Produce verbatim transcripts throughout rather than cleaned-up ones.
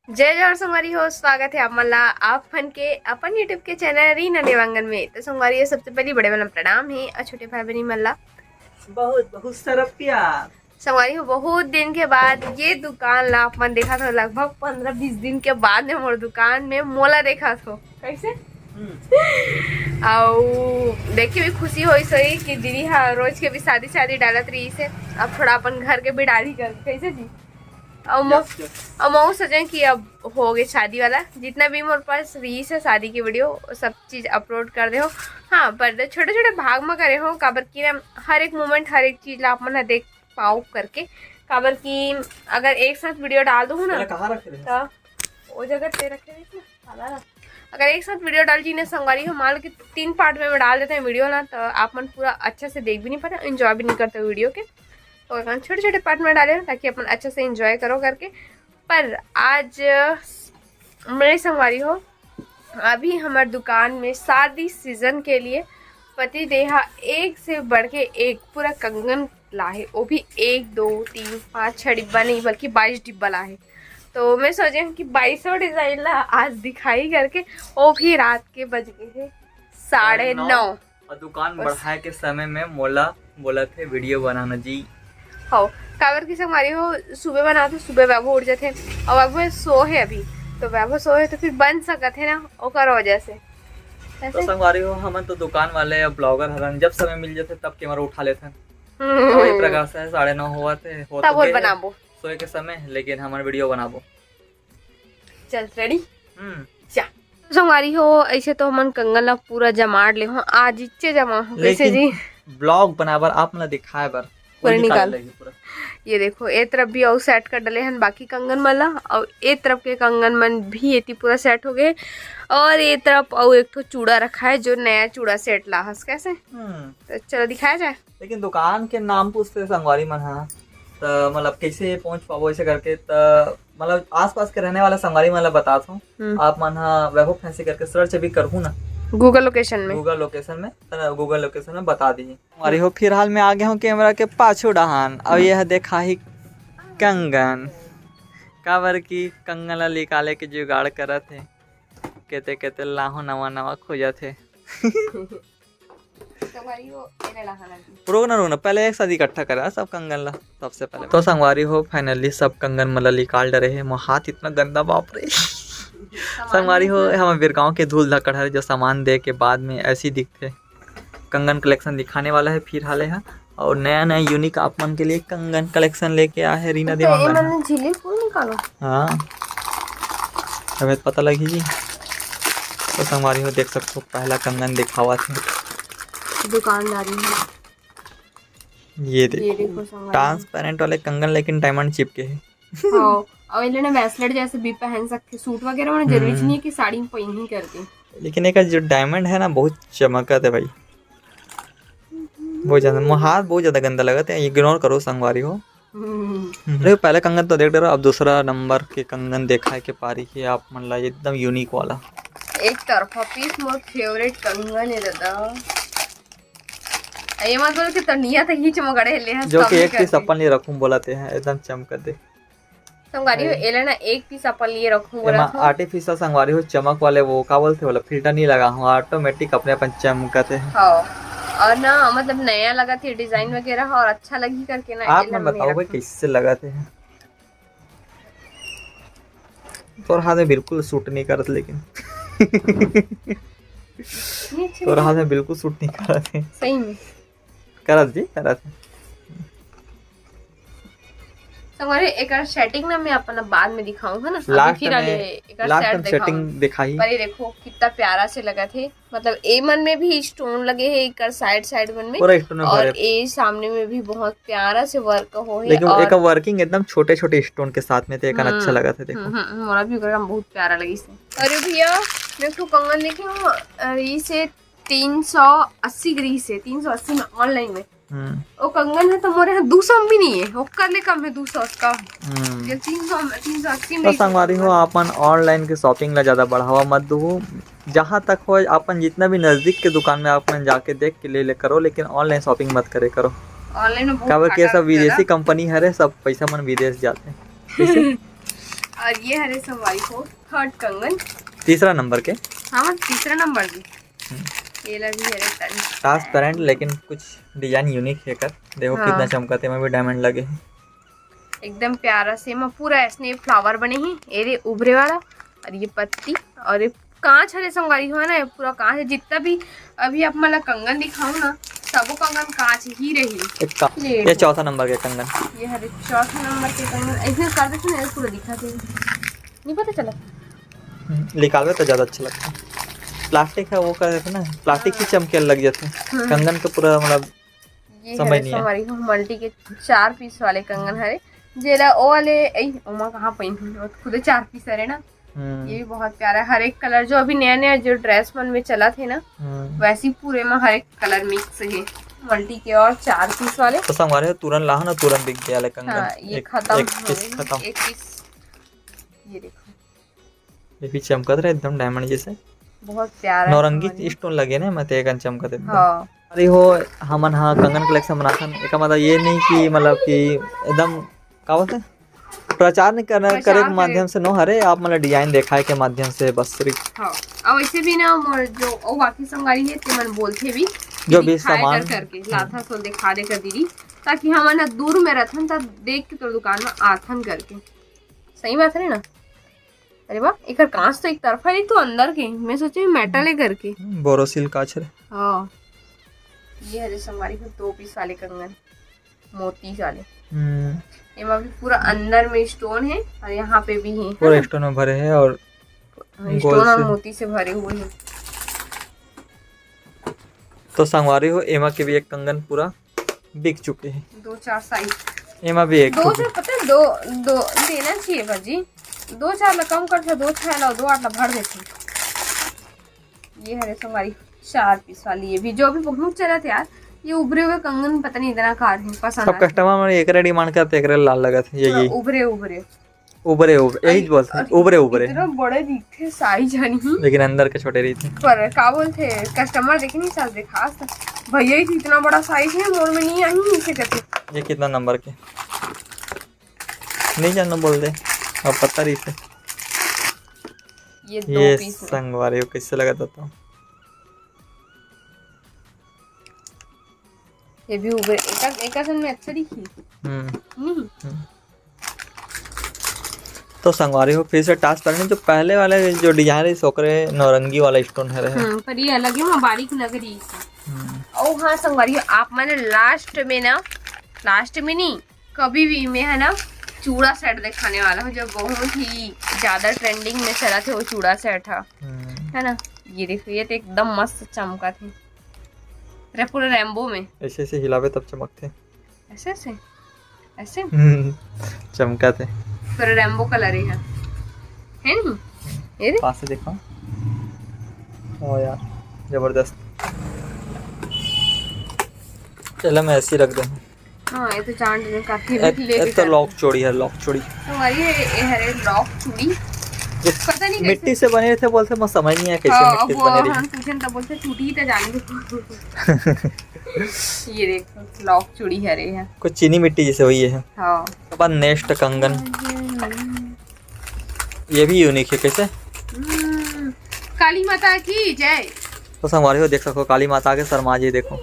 जय जोहार संगवारी हो, स्वागत है आप मन ला आप मन के अपन YouTube के चैनल रीना देवांगन में। तो संगवारी हो, सबसे पहली बड़े वाला प्रणाम है और छोटे भाई बहनी मन ला बहुत बहुत सारा प्यार। संगवारी हो, बहुत दिन के बाद ये दुकान ला आप मन देखत हो, लगभग पंद्रह बीस दिन के बाद में मोर दुकान में मोला देखत हो। कैसे? हम्म। अउ देख के भी खुशी होइस होही कि दीदी हा रोज के भी शादी शादी डालत रहिस हे, अब थोड़ा अपन घर के भी डाली कर। कैसे जी? अउ मो-, yes, yes। अउ महूँ सोचें कि अब हो गए शादी वाला, जितना भी मोर पास रहिस हे शादी की वीडियो, सब चीज़ अपलोड कर दे हो। हाँ, पर छोटे छोटे भाग में करे हो, काबर कि ना हर एक मोमेंट, हर एक चीज़ ला आप मन ह देख पाओ करके, काबर कि अगर एक साथ वीडियो डाल दूँ ना, तेला कहाँ रखे रहे? तो वो जगह ते रखे रहिस ना, काला रख। अगर एक साथ वीडियो डाल जी ने संगवारी हो, मान लो कि तीन पार्ट में मैं डाल देते हैं वीडियो ना, तो आप मन पूरा अच्छे से देख भी नहीं पाते, एंजॉय भी नहीं करते वीडियो के। तो अपन छोटे छोटे पार्ट में डाले हैं, ताकि अपन अच्छे से एंजॉय करो करके। पर आज मेरे संगवारी हो, अभी हमर दुकान में शादी सीजन के लिए पति देहा एक से बढ़ के एक पूरा कंगन लाहे, वो भी एक, दो, तीन, पाँच, छह डिब्बा नहीं, बल्कि बाईस डिब्बा लाहे। तो मैं सोचे हूँ कि बाईसों डिजाइन ला आज दिखाई करके, वो भी रात के बज गए हैं साढ़े नौ। और दुकान बस। बढ़ाए के समय में मोला बोलत हे वीडियो बनाना जी। हो, काबर कि संगवारी हो, सुबह बनाथे, सुबह वैभव उठ जाथे, और वैभव सो है अभी, तो वैभव सो है तो फिर बन सकत है ना, ओकर वजह से। तो ऐसे? संगवारी हो, हमन तो दुकान वाले या ब्लॉगर हरन, जब समय मिल जाथे तब कैमरा उठा लेथन। हम्म। तो वही प्रकार से साढ़े नौ होवत हे, हो तब तो और गए हे बनाबो। सोए के समय, लेकिन हमन वीडियो बनाबो। चल, रेडी? हम्म। जा। तो संगवारी हो, ऐसे तो हमन कंगन ला पूरा जमाड़ ले हो, आज इच्चे जमा हो। कैसे लेकिन जी? ब्लॉग बनाए बर, आप मन ला दिखाए बर, पूरा पूरी निकाल निकाल। लेगी पूरा। ये देखो, ए तरफ भी अउ सेट कर डले हन बाकी कंगन मन ला, अउ ए तरफ के कंगन मन भी एती पूरा सेट हो गए, और ए तरफ अउ एक ठो चूड़ा रखा है, जो नया चूड़ा सेट ला हस। कैसे? हम्म। तो चलो दिखाया जाए। लेकिन दुकान के नाम पूछते संगवारी मन हा, त मतलब कैसे पहुंच पाबो ऐसे करके, त मतलब आसपास के रहने वाला संगवारी मन ला बतात हूँ। हम्म। आप मन हा वैभव फैंसी करके सर्च भी करहू ना Google लोकेशन में। Google लोकेशन में, त Google लोकेशन में बता दी। संगवारी हो, फिलहाल में आ गए हूँ कैमरा के पाछू डहान। अब यह देखा ही कंगन, काबर की कंगन ला निकाले के जुगाड़ करत हे, केते केते लाहो नवा नवा खोजत हे। संगवारी हो, एला लाहा लगी। रुक ना, रुक ना, पहले एक साथ इकट्ठा करा सब कंगन ला, सबसे पहले। तो संगवारी हो, finally सब कंगन मन ला निकाल डरे हे। मोर हाथ इतना गंदा, बाप रे। संगवारी हो, हमर बिरगांव के धूल धकड़ हरे, जो सामान दे के बाद में ऐसी दिखथे। कंगन collection दिखाने वाला है फिलहाल हा, और नया नया यूनिक आप मन के लिए कंगन collection लेके आए है रीना तो ये देवांगन। मैंने झिल्ली फूल निकालो। हाँ, अबे पता लगी जी। तो संगवारी हो, देख सकते हो, पहला कंगन दिखावत है। दुकानदारी है। ये ये देखो, देखो संगवारी। Transparent वाले कंगन, लेकिन डायमंड चिपके है। हाँ, और ये ना ब्रेसलेट जैसे भी पहन सकते, सूट वगैरह में जरूरी हम्म। नहीं है कि साड़ी में पहन ही करके। लेकिन एक जो डायमंड है ना, बहुत चमकत है भाई, बहुत ज्यादा। मोर हाथ बहुत ज्यादा गंदा लगत है, इग्नोर करो संगवारी हो। हम्म। अरे, पहले कंगन तो देख डरो, अब दूसरा नंबर के कंगन देखा है के पारी के आप मन ला, एकदम यूनिक वाला। एक तरफा पीस मोर फेवरेट कंगन है दादा। ये मत बोल कि तनिया तो ही चमकड़े ले हस, जो कि कम ही एक पीस करके। अपन लिए रखूं बोलत हे, एकदम चमकत हे। संगवारी हो, अरे। एला ना एक पीस अपन लिए रखूं एमा बोलत हो। Artificial संगवारी हो, चमक वाले वो का बोलथे, वाला फिल्टर नहीं लगा हूँ, automatic अपने अपन चमकत हे। हाँ, और ना मतलब नया लगत हे डिजाइन वगैरह, और अच्छा लगी करके ना आप एला मन नहीं बताओ भाई, रखूं। कैसे लगत हे? तोर हाथ में बिल्कुल सूट नहीं करत, लेकिन नहीं, अच्छा तोर नहीं। हाथ में बिल्कुल सूट नहीं करत हे। सही में। करत जी, करत हे। संगवारी, एकर सेटिंग ना मैं अपन बाद में दिखाऊं, है ना? अभी last फिलहाल में, ये एकर last सेट में दिखाऊं। सेटिंग दिखाई। पर ये देखो, कितना प्यारा से लगत हे। मतलब, ए मन में भी स्टोन लगे हे, एकर साइड, साइड मन में। पूरा स्टोन में और भरे। ए सामने में भी बहुत प्यारा से वर्क हो हे। लेकिन और एकर वर्किंग एकदम छोटे-छोटे स्टोन के साथ में थे, एकर हम्म, अच्छा लगत हे, देखो। हम्म, हम्म, मोला भी एकदम बहुत प्यारा लगिस हे। अरे भैया, मैं एक ठो कंगन देखे हूँ, अ, इसे तीन सौ अस्सी के रहिस हे, तीन सौ अस्सी में ऑनलाइन में। हम्म। ओ कंगन हे तो मोरे यहाँ दो सौ में भी नहीं है, ओकर ले कम है दो सौ उसका। हम्म। ये तीन सौ, तीन सौ अस्सी में तो रहिस हे संगवारी हो, कंगन। अपन ऑनलाइन के शॉपिंग ला ज्यादा बढ़ावा मत दू। जहाँ तक हो, अपन जितना भी नजदीक के दुकान में आप मन जाके देख के ले ले करो, लेकिन ऑनलाइन शॉपिंग मत करे करो। ऑनलाइन में बहुत काबर कि ये घाटा सब होता है विदेशी ना। कंपनी हरे, सब पैसा मन विदेश जाते हैं। कैसे? और ये हरे संगवारी हो थर्ड कंगन। तीसरा नंबर के। हाँ, तीसरा नंबर भी। हम्म। ये ला भी हरे टन। ट्रांसपेरेंट, लेकिन कुछ डिजाइन यूनिक हे कर। देखो हाँ। कितना चमकत हे, एमा भी डायमंड लगे हे। एकदम प्यारा से, एमा पूरा ऐसने फ्लावर बने हे। ये रे उभरे वाला और ये पत्ती और ये कांच हरे संगवारी हो ना, ये पूरा कांच हे। जितना भी अभी आप मन ला कंगन दिखाऊं ना, सबो कंगन कांच ही रही। एक का-, ले ये लो। चौथा नंबर के कंगन। ये हरे चौथा नंबर के कंगन, ऐसे कर देते ना, पूरा दिखा दे, नहीं पता चला। हम्म, निकालबे तो ज्यादा अच्छा लगता है। प्लास्टिक है, वो कर देते ना, प्लास्टिक ही हाँ। चमके लग जाते हैं। हम्म। कंगन का पूरा मतलब ये समझ हरे नहीं है। संगवारी हो मल्टी के चार पीस वाले कंगन हरे, जेला ओ वाले, ऐ, ओमा कहाँ पहिनहूं, वो तो खुदे चार पीस हरे ना। हम्म। ये भी बहुत प्यारा है, हर एक कलर जो अभी नया नया जो ड्रेस मन में चला थे ना, हम्म। वैसे ही पूरे में हर एक कलर मिक्स है मल्टी के और चार पीस वाले। तो संगवारी हो, तुरंत लाहो ना, तुरंत बिक गया ले कंगन। हाँ, ये एक, खत्म एक हो पीस गई। खत्म। एक पीस, ये देखो। ये भी चमकत रहे एकदम डायमंड जैसे। बहुत प्यारा है नौरंगी संगवारी। स्टोन लगे ना, मैं तो एक चमकत एकदम। हाँ। अरे हो, हमन हा कंगन कलेक्शन बनाथन, एकर मतलब ये नहीं कि मतलब कि एकदम, का बोलते हैं, प्रचार नहीं करना, प्रचार करे के करे। माध्यम से नो हरे, आप मतलब डिजाइन दिखाए के माध्यम से बस सिर्फ। हाँ, और वैसे भी ना मोर जो ओ बाकी संगवारी है, ते मन बोलथे भी कि जो भी दिखाए सामान। कर करके, हम्म। लाथा सो दिखा दे कर दीदी, ताकि हमन ह दूर में रथन, तब देख के तोर दुकान में आथन करके। सही बात है ना? अरे वाह, एकर कांच तो एक तरफा है, तो अंदर के, मैं सोचे मेटल है करके। बोरोसिल कांच रे। हाँ, ये हरे संगवारी हो दो पीस वाले कंगन, मोती वाले। हम्म। एमा भी पूरा अंदर में स्टोन है और यहाँ पे भी है, है पूरा ना? स्टोन में भरे है और हाँ, गोल स्टोन और से। मोती से भरे हुए हैं। तो संगवारी हो, एमा के भी एक कंगन पूरा बिक चुके हैं। दो चार साइज। एमा भी एक दो ठो चार, पता है, दो, दो देना चाहिए बाजी, दो चार ला कम कर, दो छह ला, दो आठ ला भर देते। ये हरे संगवारी चार पीस वाली, ये भी जो भी बहुत चला था यार, ये उभरे हुए कंगन पता नहीं इतना कार है, पसंद सब आया। कस्टमर मन एकरे डिमांड करते, एकरे लाल लगत है, ये, थोड़ा ये। उभरे उभरे। उभरे उभरे, यही अरे, बोलते हैं, अरे, उभरे उभरे। इतना बड़े दिखते साइज है नहीं। लेकिन अंदर के छोटे रहिथे। पर का बोलते, कस्टमर देखे नहीं साइज देखा आज तक। भैया, ये इतना बड़ा साइज है, मोर में नहीं आई, इसे कहते। ये कितना नंबर के? नहीं जानना, बोल दे, अब पता रहिथे। ये दो ये पीस में। संगवारी हो, कैसे लगा था तो? ये भी उभरे, एका, एका सन में अच्छा दिखी। हम्म। नहीं। हम्म। तो संगवारी हो, फिर से टास्क करने, जो पहले वाले जो डिजाइन रही, ओकरे नौरंगी वाला स्टोन है रहे। हम्म, पर ये अलग है, वो बारीक लग रही है। हम्म। और हाँ संगवारी हो, आप मैंने लास्ट में ना, लास्ट में नहीं, कभी भी मैं है ना चूड़ा सेट दिखाने वाला हूँ, जो बहुत ही ज्यादा ट्रेंडिंग में चला थे, वो चूड़ा सेट है, हम्म। है ना? ये देखो, ये तो एकदम मस्त चमका थे रे, पूरा रेनबो में। ऐसे ऐसे हिलावे तब चमकथे। ऐसे ऐसे, ऐसे हम्म, चमका थे। पूरा रेनबो कलर ही है, है नहीं? ये रे। पास से देखो। ओ यार, जबरदस्त। चलो, मैं ऐसे ही रख दूँ। हाँ, ये तो चांद में काफी ए, भी लेके ए तो जाते लॉक हैं। चोड़ी है, लॉक चोड़ी। तो वही है, ये हरे लॉक चूड़ी। ये पता नहीं मिट्टी कैसे। से बने थे बोलते, मैं समझ नहीं आया कैसे हाँ, मिट्टी से वो बने रही। हम पूछे तो बोलते टूटी ही तो जान दो। ये देखो, लॉक चूड़ी हरे है। कुछ चीनी मिट्टी जैसे हुई है। हाँ। उसके बाद नेक्स्ट कंगन, ये भी यूनिक है। कैसे? हम्म, काली माता की जय। तो संगवारी हो, देख सको, काली माता के शर्मा जी, देखो।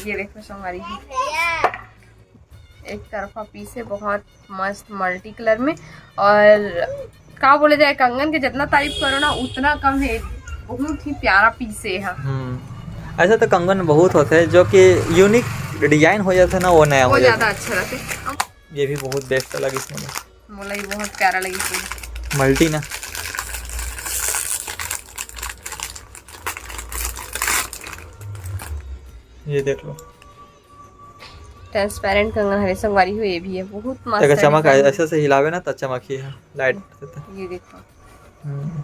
ये देखो संगवारी, एक तरफा पीस है, बहुत मस्त मल्टी कलर में। और का बोले जाए, कंगन के जितना तारीफ करो ना, उतना कम है। बहुत ही प्यारा पीस है। हाँ। हम्म, ऐसा तो कंगन बहुत होते हैं जो कि यूनिक डिजाइन हो जाते हैं ना, वो नया वो हो जाता ज्यादा है। अच्छा रहते। ये भी बहुत बेस्ट लगी इसमें। मोला ये बहुत प्यारा लगी थी। मल्टी ना। ये देख लो। ट्रांसपेरेंट कंगन हरे संगवारी हो, ये भी है, बहुत मस्त अगर है चमक डिजाइन। ऐसे से हिलावे ना, तो चमक ही है, लाइट। ये देखो। हम्म।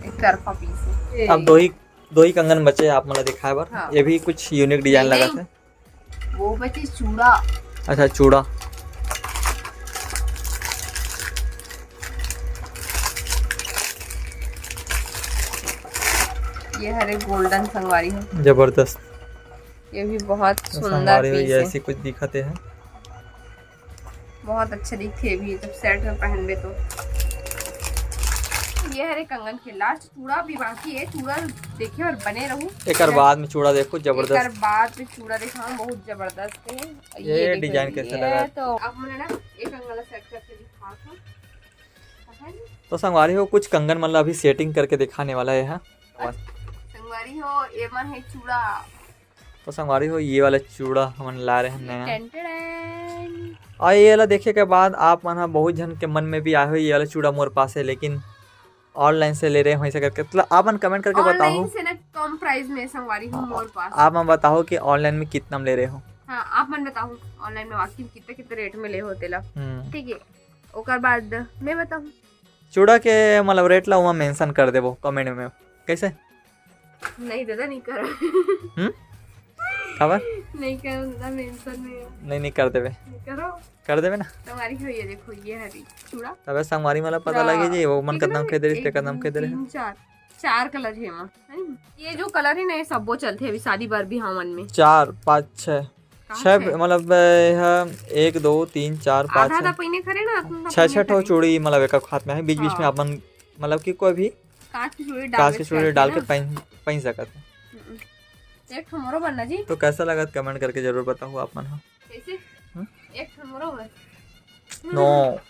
एक तरफा पीस है। अब दो ही, दो ही कंगन बचे आप मतलब दिखाए बर। हाँ। ये भी कुछ यूनिक डिजाइन नहीं, लगा नहीं। था। वो बचे चूड़ा। अच्छा, चूड़ा। ये हरे गोल्डन संगवारी है। जबरदस्त। ये भी बहुत तो सुंदर संगवारी हो, पीस ये है। ऐसी कुछ दिखते हैं। बहुत अच्छा दिखथे भी जब सेट में पहनबे तो। ये हरे कंगन के लास्ट चूड़ा भी बाकी है, चूड़ा देखे और बने रहू। एकर बाद में चूड़ा देखो, जबरदस्त। एकर बाद में चूड़ा देखा, बहुत जबरदस्त है। ये देखो, design कैसे लगा? तो आप मन ना एक कंगन ला सेट करके दिखा दो। तो संगवारी हो, कुछ कंगन मन ला अभी सेटिंग करके दिखाने वाला है। हाँ, संगवारी हो, एमा है चूड़ा। तो संगवारी हो, ये वाला चूड़ा हमन ला रहे हैं नया। टेंटेडैन। और ये वाला देखे के बाद आप मन ह बहुत झन के मन में भी आए हो, ये वाला चूड़ा मोर पास है, लेकिन ऑनलाइन से ले रहे हो ऐसे करके, मतलब आप मन कमेंट करके बताओ। ऑनलाइन से ना कम प्राइस में संगवारी हो मोर पास। आप मन बताओ कि ऑनलाइन में कितना में ले रहे हो। हाँ, आप मन बताओ ऑनलाइन में वाकई में कितना कितना रेट में ले हो तेला। हम्म। ठीक है, ओकर बाद मैं बताऊँ। चूड़ा के मतलब रेट ला वहाँ मेंशन कर देबो कमेंट में, कैसे? नहीं दादा, नहीं करो। हम्म? खबर? नहीं करो दादा, मेंशन में। नहीं, नहीं कर देबे। नहीं करो। कर देबे ना। संगवारी हो, ये देखो, ये हरी चूड़ा। तबे संगवारी मन ला पता लगे जी, वो मन कदम खेद रहे, ते कदम खेद रहे। तीन, चार, चार कलर है एमा, है नी? ये जो कलर है ना, ये सबो चलथे अभी शादी बर भी हमन में। चार, पाँच, छः, कहाँ छः, छः? मतलब, ए, ह, एक, दो, तीन, चार, पाँच, आधा आधा छः, पहिने खरे ना, अपन छः, पहिने छः ठो खरे। चूड़ी, मतलब, एक हाथ में है, बीच बीच में हाँ। अपन, मतलब कि कोई भी कांच की चूड़ी कांच की चूड़ी डाल के ना। पहन, पहन सकत है। हम्म। एक ठो मोरो बनना जी। तो कैसा लगा, कमेंट करके जरूर बताओ आप मन ह। कैसे? हम्म? एक ठो मोरो बन। नो,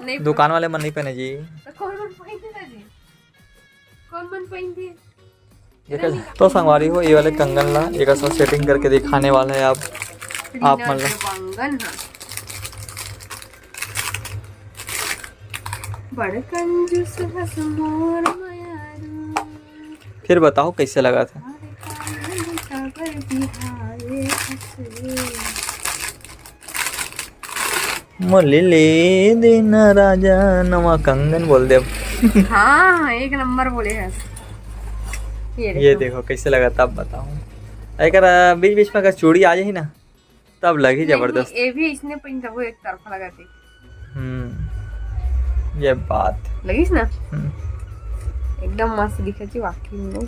नहीं, दुकान वाले मन नहीं पहने जी। तो कौन मन पहनथे जी? कौन मन पहनथे? ये कैसे? तो संगवारी हो, ये वाले कंगन ला एक असो सेटिंग करके दिखाने वाला है आप, आप मन ला। कंगन, हाँ। बड़ कंजूस हस मोर मयारू। फिर बताओ कैसे लगा था। अरे काहे काबर बिहारे हस रे। मोले ले देना राजा नवा कंगन बोल दे। हाँ, एक नंबर बोले है। ये ये देखो कैसे लगा था, अब बताओ। अगर बीच बीच में अगर चूड़ी आ जाही ना, तब लगी जबरदस्त। ये भी इसने पिन वो एक तरफा लगा दी। हम्म, ये बात। लगिस ना, हम्म। एकदम मस्त दिखे थी वाकई में।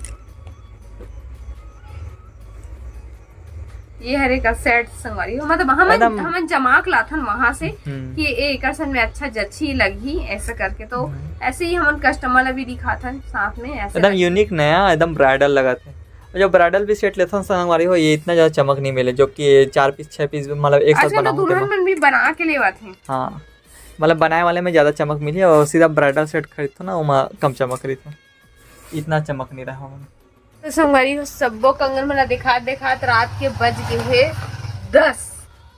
ये हरे का सेट संगवारी हो, मतलब हम एकदम। हम जमा के लाथन वहां से हम्म। कि ए एकर सन में अच्छा जची लगही ऐसा करके, तो हम्म। ऐसे ही हमन कस्टमर ला भी दिखाथन साथ में ऐसे एकदम करके। यूनिक नया, एकदम ब्राइडल लगा थे। और जो ब्राइडल भी सेट लेथन संगवारी हो, ये इतना ज्यादा चमक नहीं मिले, जो कि ये चार पीस छह पीस मतलब एक साथ आजकल तो बनाओ दुल्हन तेमा। मन भी बना के लेवत हैं। हाँ, मतलब बनाए वाले में ज्यादा चमक मिली, और सीधा ब्राइडल सेट खरीदथो ना, ओमा कम चमक रही थी, इतना चमक नहीं रहा। तो संगवारी हो, सब्बो कंगन मन ला दिखात दिखात रात के बज गए हे दस।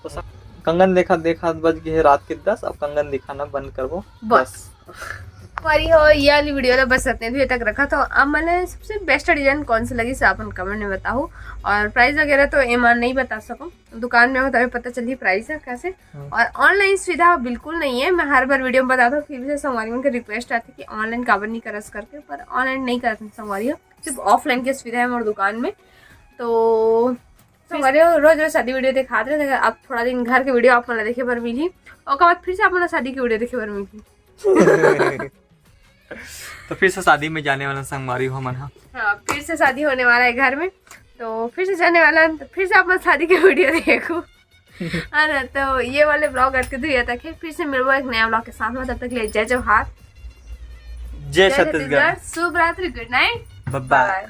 तो सब कंगन देखा देखा बज गए हे रात के दस। अब कंगन दिखाना बंद करबो। बस। संगवारी हो, ये वाली वीडियो ला बस इतने दूर तक रखा। तो अब मैंने सबसे बेस्ट डिजाइन कौन सा लगी, से अपन कमेंट में बताओ। और प्राइस वगैरह तो एमा नहीं बता सकूं, दुकान में हो तभी पता चली प्राइस है कैसे। हम्म। और ऑनलाइन सुविधा बिल्कुल नहीं है, मैं हर बार वीडियो में बताता हूँ, फिर भी संगवारी मन के रिक्वेस्ट आती है कि ऑनलाइन काबर नहीं करस करके, पर ऑनलाइन नहीं करते संगवारी हो, सिर्फ ऑफलाइन की सुविधा है हमारे दुकान में। तो संगवारी हो, रोज रोज शादी वीडियो दिखाते रहे, अब थोड़ा दिन घर के वीडियो आप मन ला देखे बर मिली, ओकर बाद फिर से आप मन ला शादी की वीडियो देखे बर मिली। तो फिर से शादी में जाने वाला संगवारी हो मन हा। हाँ, फिर से शादी होने वाला है घर में, तो फिर से जाने वाला है, तो फिर से आप मन शादी की वीडियो देखो। है ना, तो ये वाले ब्लॉग आज के दुनिया तक है, फिर से मिलबो एक नया ब्लॉग के साथ में, तब तक के लिए जय जोहार, जय छत्तीसगढ़। शुभ रात्रि, गुड नाइट, बाय बाय।